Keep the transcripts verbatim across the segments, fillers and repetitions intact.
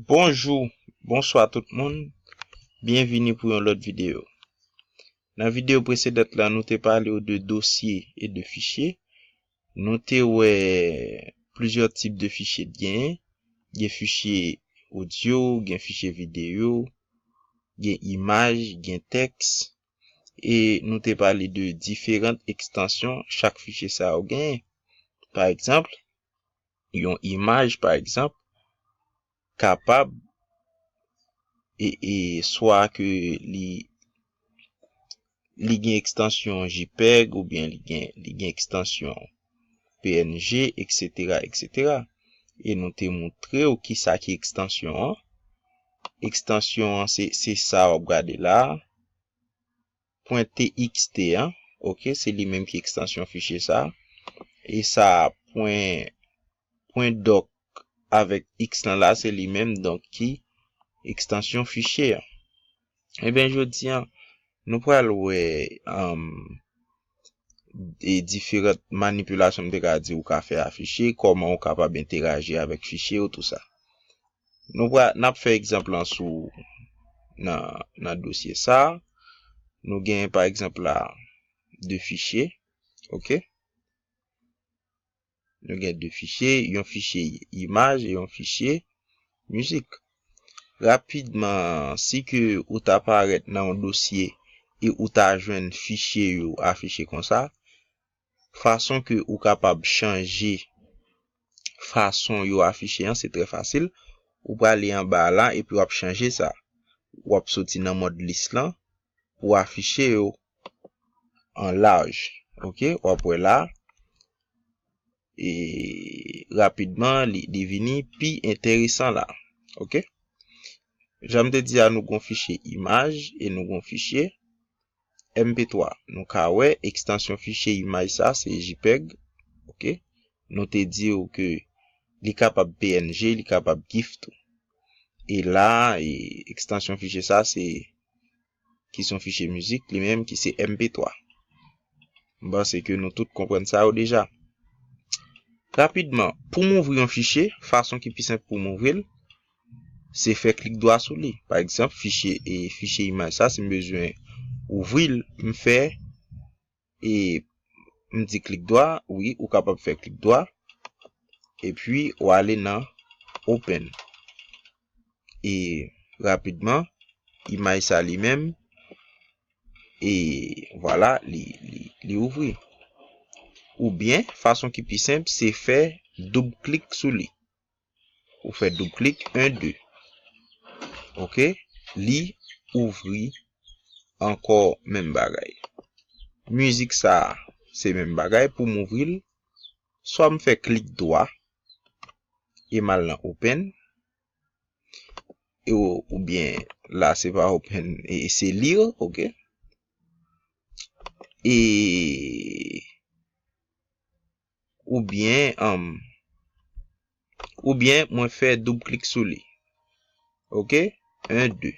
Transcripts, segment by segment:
Bonjou, bonswa tout moun. Byenvini pou yon lòt videyo. Nan videyo presedan la, nou te pale w de dosye e de fichye. Nou te wè plizyè tip de fichye t genyen. Gen fichye odyo, gen fichye videyo, gen imaj, gen tèks. E nou te pale de diferan ekstansyon chak fichye sa yo genyen. Pa egzanp, yon imaj, pa egzanp, kapab e, e swa ke li, li gen ekstansyon JPEG oubyen li gen, li gen ekstansyon PNG, etsetera, etsetera. E nou te montre w kisa ki ekstansyon an. Ekstansyon an, se, se sa w ap gade la a. Pwen TXT an, oke, se li menm ki ekstansyon fichye sa. E sa, pwen, pwen doc avèk X lan la, se li menm, donk, ki ekstansyon fichye an. Ebyen, jodi an, nou pral wè, um, e diferan manipilasyon m te ka di ou ka fè a fichye, kòman ou kapab enteraji avèk fichye ou, tou sa. Nou pral, n ap fè egzanp lan sou, nan, nan dosye sa a. Nou gen, pa egzanp la, de fichye, oke? Nou gen de fichye, yon fichye imaj e yon fichye mizik. Rapidman, si ke ou ta parèt nan yon dosye e ou ta jwenn fichye yo afiche konsa, fason ke ou kapab chanje fason yo afiche an, se trè fasil. Ou prale anba a la epi w ap chanje sa. W ap soti nan mòd lis lan pou w afiche yo an laj. Oke, w ap wè la. E rapidman, li, li vini pi enteresan la. Oke? Jan m te di a, nou gon fichye imaj e nou gon fichye M P twa. Nou ka wè ekstansyon fichye imaj sa, se JPEG. Oke? Nou te di w ke li kapab PNG, li kapab GIF tou. E la, e ekstansyon fichye sa, se, ki se yon fichye mizik, li menm, ki se M P twa. M panse ke nou tout konprann sa yo deja. Rapidman, pou m ouvri yon fichye, fason ki pi senp pou m ouvri l, se fè klik dwa sou li. Pa egzanp, fichye, e fichye imaj sa, si m bezwen ouvri l, m fè, e m di klik dwa, wi, ou kapab fè klik dwa, epi w ale nan Open. E rapidman, imaj sa li menm, e vwala, li, li, li ouvri. Oubyen, fason ki pi senp, se fè doub klik sou li. Ou fè doub klik, en, de. Oke? Li ouvri ankò menm bagay. Mizik sa a, se menm bagay. Pou m ouvri l, swa m fè klik dwa e m al nan Open, e ou, oubyen la, se pa Open, e se Lire, oke? E oubyen, um, oubyen mwen fè doub klik sou li. Oke? En, de.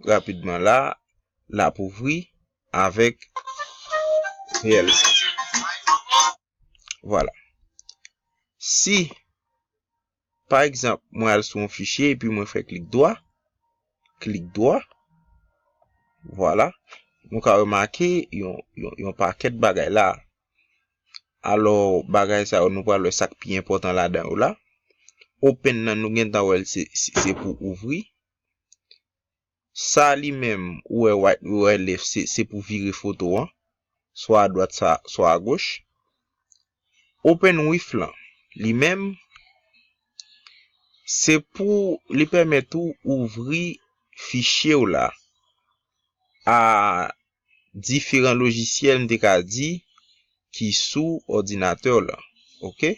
Rapidman la, l ap ouvri avèk V L C. Vwala. Si, pa egzanp, mwen al sou yon fichye epi mwen fè klik dwa, klik dwa, vwala, nou ka remake yon, yon, yon pakèt bagay la. Alò, bagay sa yo, nou pral wè sa k pi enpòtan ladan yo la. Open nan, nou gentan wè l, se, se, se pou ouvri. Sa li menm, ou wè right, ou wè left, se, se pou vire foto an, swa adwat, sa, swa agoch. Open with lan, li menm, se pou li pèmèt ou ouvri fichye w la a diferan lojisyèl, m te ka di, ki sou òdinatè w lan. Oke?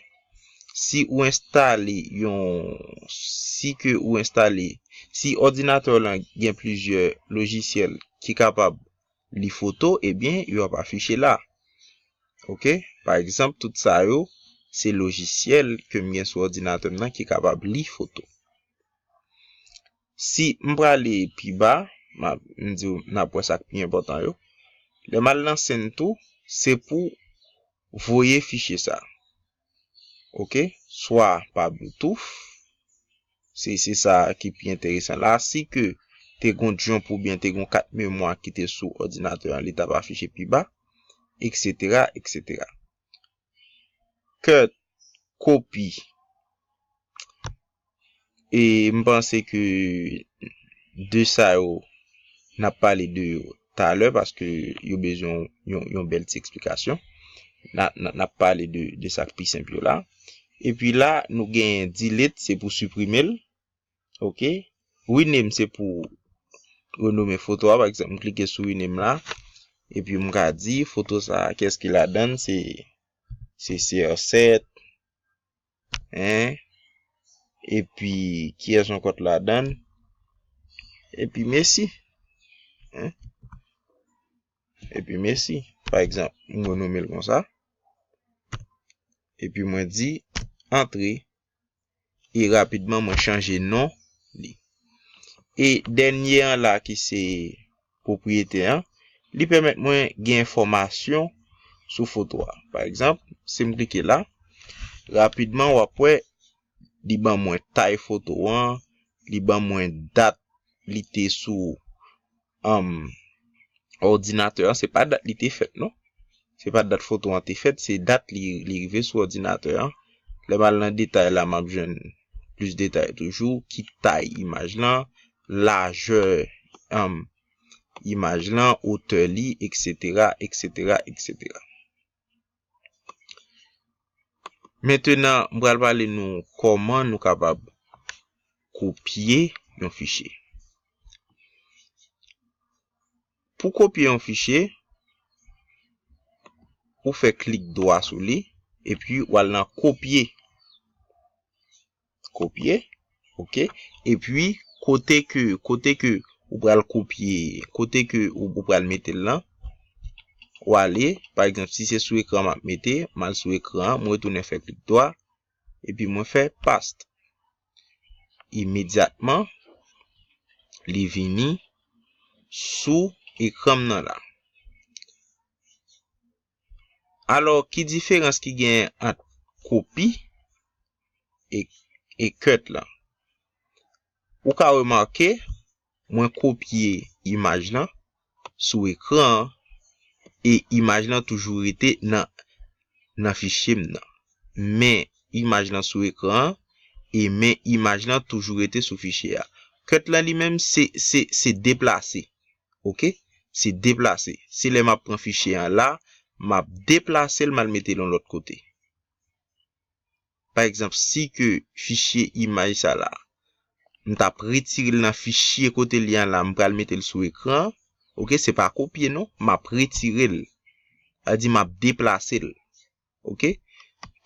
Si ou enstale yon, si ke ou enstale, si òdinatè w lan gen plizyè lojisyèl ki kapab li foto, ebyen, yo ap afiche la. Oke? Pa egzanp, tout sa yo, se lojisyèl ke m gen sou òdinatè m nan ki kapab li foto. Si m prale pi ba, m ap, m di w, n ap wè sa k pi enpòtan yo. Lè m al nan Send tou, se pou voye fichye sa. Oke? Swa pa Bluetooth, Se, se sa ki pi enteresan la. Si ke te gon jump oubyen te gon kat memwa ki te sou òdinatè an, li t ap afiche pi ba, et cetera, et cetera. Cut, kopi. E m panse ke de sa yo, n ap pale de yo talè paske yo bezwen yon, yon bèl ti eksplikasyon. N a, n a, n ap pale de, de sa k pi senp yo la. Epi la, nou gen delete, se pou siprime l. Ok. Rename, se pou renome foto a. Pa egzanp, m klike sou rename la. Epi m ka di, foto sa a, kiyès ki ladan l? Se, se C R sèt. Hein? Epi, kiyès ankò t ladan l? Epi Messi. Hein? Epi Messi. Pa egzanp, m renome l konsa. Epi mwen di, antre. E rapidman, mwen chanje non li. E dènye an la, ki se pwopriyete an, li pèmèt mwen gen enfòmasyon sou foto a. Pa egzanp, si m klike la, rapidman, w ap wè, li ban mwen tay foto an, li ban mwen dat li te sou, um, òdinatè an, se pa dat li te fèt, non. Se pa dat foto an te fèt, se dat li, li rive sou òdinatè an. Lè m al nan detay la, m ap jwenn plis detay toujou, ki tay imaj lan, lajè, um, imaj lan, otè li, et cetera, et cetera, et cetera. Mentenan, m pral pale nou kòman nou kapab kopye yon fichye. Pou kopye yon fichye, ou fè klik dwa sou li, epi w al nan kopye. Kopye, ok. Epi, kote ke, kote ke ou pral kopye, kote ke ou, ou pral mete l lan, w ale, pa egzanp, si se sou ekran m ap mete, m al sou ekran an, m retounen fè klik dwa, epi mwen fè paste. Imedyatman, li vini sou ekran m nan la. Alò, ki diferans ki genyen ant kopi e, e cut lan? Ou ka remake, mwen kopye imaj lan sou ekran an, e imaj lan toujou rete nan, nan fichye m nan. Men imaj lan sou ekran an, e men imaj lan toujou rete sou fichye a. Cut lan li menm, se, se, se deplase. Ok? Se deplase. Se lè m ap pran fichye an la, m ap deplase l, m al mete l yon lòt kote. Pa egzanp, si ke fichye imaj sa la, m t ap retire l nan fichye kote li an la, m pral mete l sou ekran, ok, se pa kopye non, m ap retire l. Sa di m ap deplase l. Ok?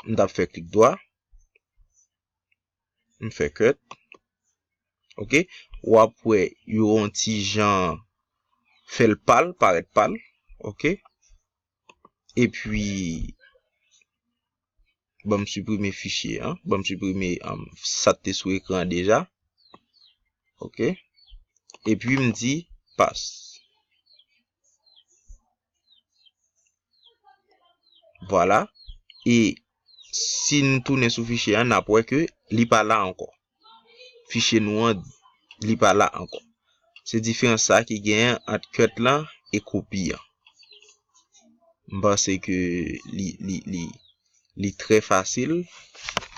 M t ap fè klik dwa. M fè cut. Ok? W ap wè yo yon ti jan fè l pal, parèt pal. Ok? Epi, ban m siprime fichye an. Ban m siprime, um, sa k te sou ekran an deja. Ok? Epi m di paste. Vwala. E si n tounen sou fichye an, n ap wè ke li pa la ankò. Fichye nou an, li pa la ankò. Se diferans sa ki genyen ant cut lan e kopi an. M panse ke li, li, li, li trè fasil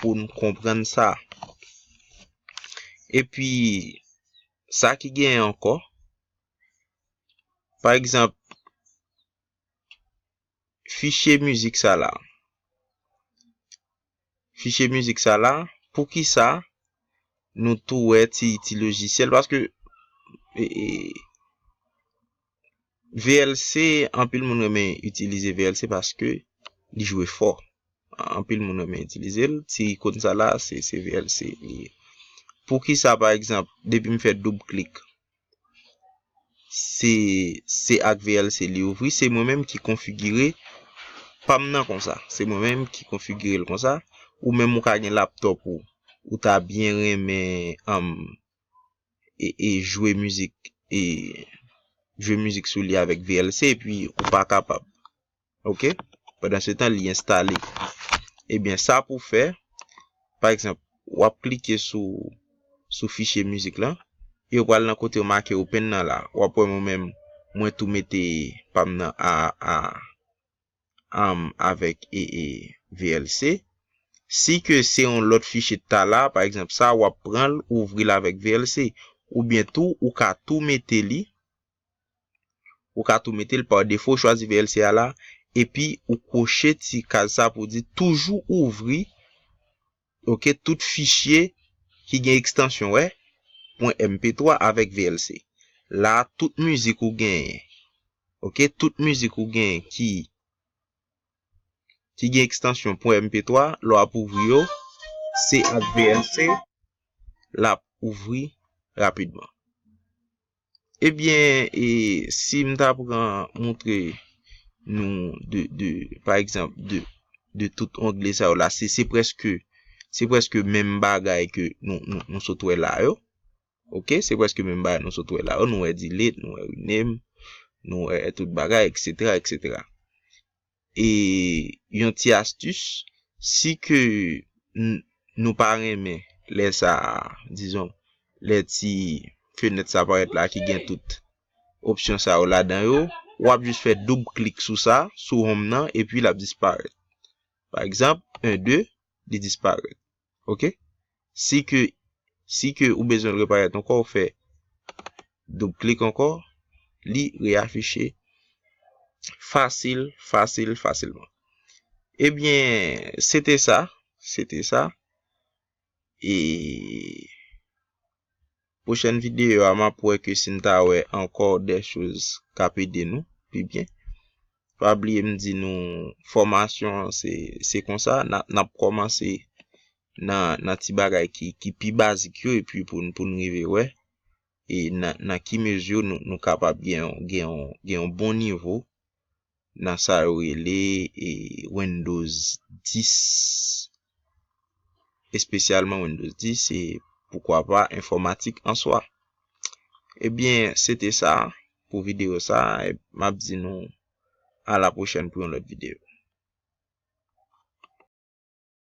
pou n konprann sa. Epi, sa ki genyen ankò, pa egzanp, fichye mizik sa la. Fichye mizik sa la, poukisa nou tou wè ti, ti lojisyèl? Paske, e, e, V L C, anpil moun renmen itilize V L C paske li jwe fò. Anpil moun renmen itilize l. Ti ikòn sa la, se, se V L C li ye. Poukisa, pa egzanp, depi m fè doub klik, se, se ak V L C li ouvri, se mwen menm ki konfigire pa m nan konsa. Se mwen menm ki konfigire l konsa. Ou menm ou ka gen laptop ou, ou ta byen renmen, um, e, e jwe mizik, e jwe mizik sou li avèk V L C, epi ou pa kapab. Ok? Pandan se tan, li enstale. Ebyen, sa pou fè, pa egzanp, w ap klike sou, sou fichye mizik lan. E ou pral nan kote yo make open nan la. W ap wè mwen menm, mwen tou mete pa m nan a, a, um, avèk e, e, V L C. Si ke se yon lòt fichye ta la, pa egzanp sa, w ap pran l, ouvri l avèk V L C. Oubyen tou, ou ka tou mete li, ou ka tou mete l pa defo, ou chwazi V L C a la, epi ou kwoche ti kaz sa pou di toujou ouvri, ok, tout fichye ki gen ekstansyon, wè, pwen M P twa avèk V L C. La, tout mizik ou genyen, ok, tout mizik ou genyen ki, ki gen ekstansyon pwen M P twa, lè w ap ouvri yo, se ak V L C l ap ouvri rapidman. Ebyen, e, si m ta pran montre nou de, de, pa egzanp, de, de tout ongle sa yo la, se, se prèske, se prèske menm bagay ke nou, nou, nou sot wè la yo. Ok, se prèske menm bagay nou sot wè la yo. Nou wè delete, nou wè rename, nou wè tout bagay, et cetera, et cetera. E yon ti astis, si ke n-, nou pa renmen lè sa, dizon, lè ti fenèt sa parèt la ki gen tout opsyon sa yo ladan yo, w ap jis fè doub klik sou sa, sou home nan, epi l ap disparèt. Pa egzanp, en, de, li disparèt. Ok? Si ke, si ke ou bezwen l reparèt ankò, ou fè doub klik ankò, li reafiche fasil, fasil, fasilman. Ebyen, se te sa, se te sa. E pwochèn videyo a, m ap wè ke si n ta wè ankò de choz k ap ede nou pi byen. Pa bliye m di nou, fòmasyon an se, se konsa, n a, n ap kòmanse nan, nan ti bagay ki, ki pi bazik yo, epi pou n, pou n rive wè, e nan, nan ki mezi nou, nou kapab gen yon, gen yon, gen yon bon nivo nan sa yo rele, e, Windows dis, espesyalman Windows dis, e poukwa pa enfòmatik an swa. Ebyen, se te sa pou videyo sa, e m ap di nou a la pwochèn pou yon lòt videyo.